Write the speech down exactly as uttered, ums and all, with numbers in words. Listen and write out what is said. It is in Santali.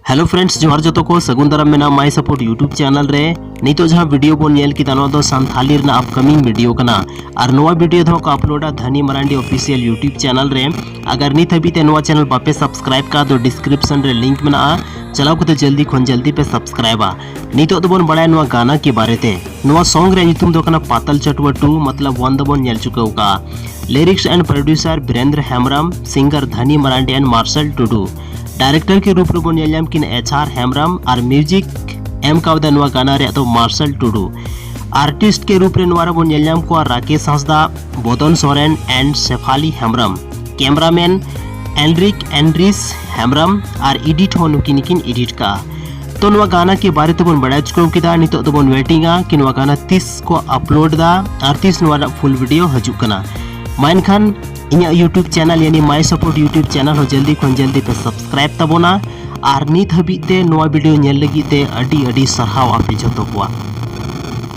Hello friends, ᱡᱚᱦᱟᱨ ᱡᱚᱛᱚ ᱠᱚ, ᱥᱟᱹᱜᱩᱱ ᱫᱟᱨᱟᱢ ᱢᱮᱱᱟᱜᱼᱟ My Support YouTube channel ᱨᱮ᱾ ᱱᱤᱛᱚᱜ ᱡᱟᱦᱟᱸ video ᱵᱚᱱ ᱧᱮᱞ ᱠᱮᱫᱟ, ᱱᱚᱣᱟ ᱫᱚ ᱥᱟᱱᱛᱷᱟᱞᱤ ᱨᱮᱱᱟᱜ upcoming video ᱠᱟᱱᱟ᱾ ᱟᱨ ᱱᱚᱣᱟ video ᱫᱚ ᱠᱚ uploadᱟ Dhani Marandi official YouTube channel ᱨᱮ᱾ ᱟᱜᱟᱨ ᱱᱤᱛ ᱦᱟᱹᱵᱤᱡ ᱛᱮ ᱱᱚᱣᱟ channel ᱵᱟᱯᱮ subscribe ᱠᱟᱜ ᱫᱚ description ᱨᱮ link ᱢᱮᱱᱟᱜᱼᱟ, ᱪᱟᱞᱟᱣ ᱠᱟᱛᱮ ᱡᱚᱞᱫᱤ ᱠᱷᱚᱱ ᱡᱚᱞᱫᱤ ᱯᱮ subscribeᱟ᱾ ᱱᱤᱛᱚᱜ ᱫᱚᱵᱚᱱ ᱵᱟᱲᱟᱭᱟ ᱱᱚᱣᱟ ᱜᱟᱱᱟ ᱠᱮ ᱵᱟᱨᱮ ᱛᱮ᱾ ᱱᱚᱣᱟ song ᱨᱮᱭᱟᱜ ᱧᱩᱛᱩᱢ ᱫᱚ ᱠᱟᱱᱟ ᱯᱟᱛᱟᱞ ᱪᱟᱹᱴᱣᱟ two, ᱢᱚᱛᱞᱚᱵ one ᱫᱚᱵᱚᱱ ᱧᱮᱞ ᱪᱩᱠᱟᱹᱣ ᱠᱟᱜᱼᱟ᱾ Lyrics and producer Birendra Hembrom, singer Dhani Marandi and ᱢᱟᱨᱥᱟᱞ ᱴᱩᱰᱩ᱾ Director ᱠᱮ ᱨᱩᱯ ᱨᱮᱵᱚᱱ ᱧᱮᱞ ᱧᱟᱢ ᱠᱤᱱᱟ ᱮᱪ ᱟᱨ ᱦᱮᱢᱵᱨᱚᱢ ᱟᱨ music ᱮᱢ ᱠᱟᱣᱫᱟ ᱱᱚᱣᱟ ᱜᱟᱱᱟ ᱨᱮᱭᱟᱜ ᱫᱚ ᱢᱟᱨᱥᱟᱞ ᱴᱩᱰᱩ᱾ Artist ᱠᱮ ᱨᱩᱯ ᱨᱮ ᱱᱚᱣᱟ ᱨᱮᱵᱚᱱ ᱧᱮᱞ ᱧᱟᱢ ᱠᱚᱣᱟ ᱨᱟᱠᱮᱥ ᱦᱟᱸᱥᱫᱟ, ᱵᱚᱫᱚᱱ Soren and Sephali Hembrom. Cameraman ᱮᱱᱨᱤᱠ ᱮᱱᱰᱨᱤᱥ Hembrom R edit ᱦᱚᱸ ᱱᱩᱠᱤᱱ ᱜᱮᱠᱤᱱ edit ᱠᱟᱜᱼᱟ᱾ ᱛᱚ ᱱᱚᱣᱟ ᱜᱟᱱᱟ ᱠᱮ ᱵᱟᱨᱮ ᱛᱮᱵᱚᱱ ᱵᱟᱲᱟᱭ ᱪᱩᱠᱟᱹᱣ ᱠᱮᱫᱟ, ᱱᱤᱛᱚᱜ ᱫᱚᱵᱚᱱ waitingᱟ ᱠᱤ ᱱᱚᱣᱟ ᱜᱟᱱᱟ ᱛᱤᱥ ᱠᱚ uploadᱫᱟ ᱟᱨ ᱛᱤᱥ ᱱᱚᱣᱟ ᱨᱮᱱᱟᱜ full video ᱦᱤᱡᱩᱜ ᱠᱟᱱᱟ᱾ ᱢᱟ ᱮᱱᱠᱷᱟᱱ ᱤᱧᱟᱹᱜ YouTube channel ᱭᱟᱱᱤ My Support YouTube channel ᱦᱚᱸ ᱡᱚᱞᱫᱤ ᱠᱷᱚᱱ ᱡᱚᱞᱫᱤ ᱯᱮ subscribe ᱛᱟᱵᱚᱱᱟ᱾ ᱟᱨ ᱱᱤᱛ ᱦᱟᱹᱵᱤᱡ ᱛᱮ ᱱᱚᱣᱟ video ᱧᱮᱞ ᱞᱟᱹᱜᱤᱫ ᱛᱮ ᱟᱹᱰᱤ ᱟᱹᱰᱤ ᱥᱟᱨᱦᱟᱣ ᱟᱯᱮ ᱡᱚᱛᱚ ᱠᱚᱣᱟᱜ᱾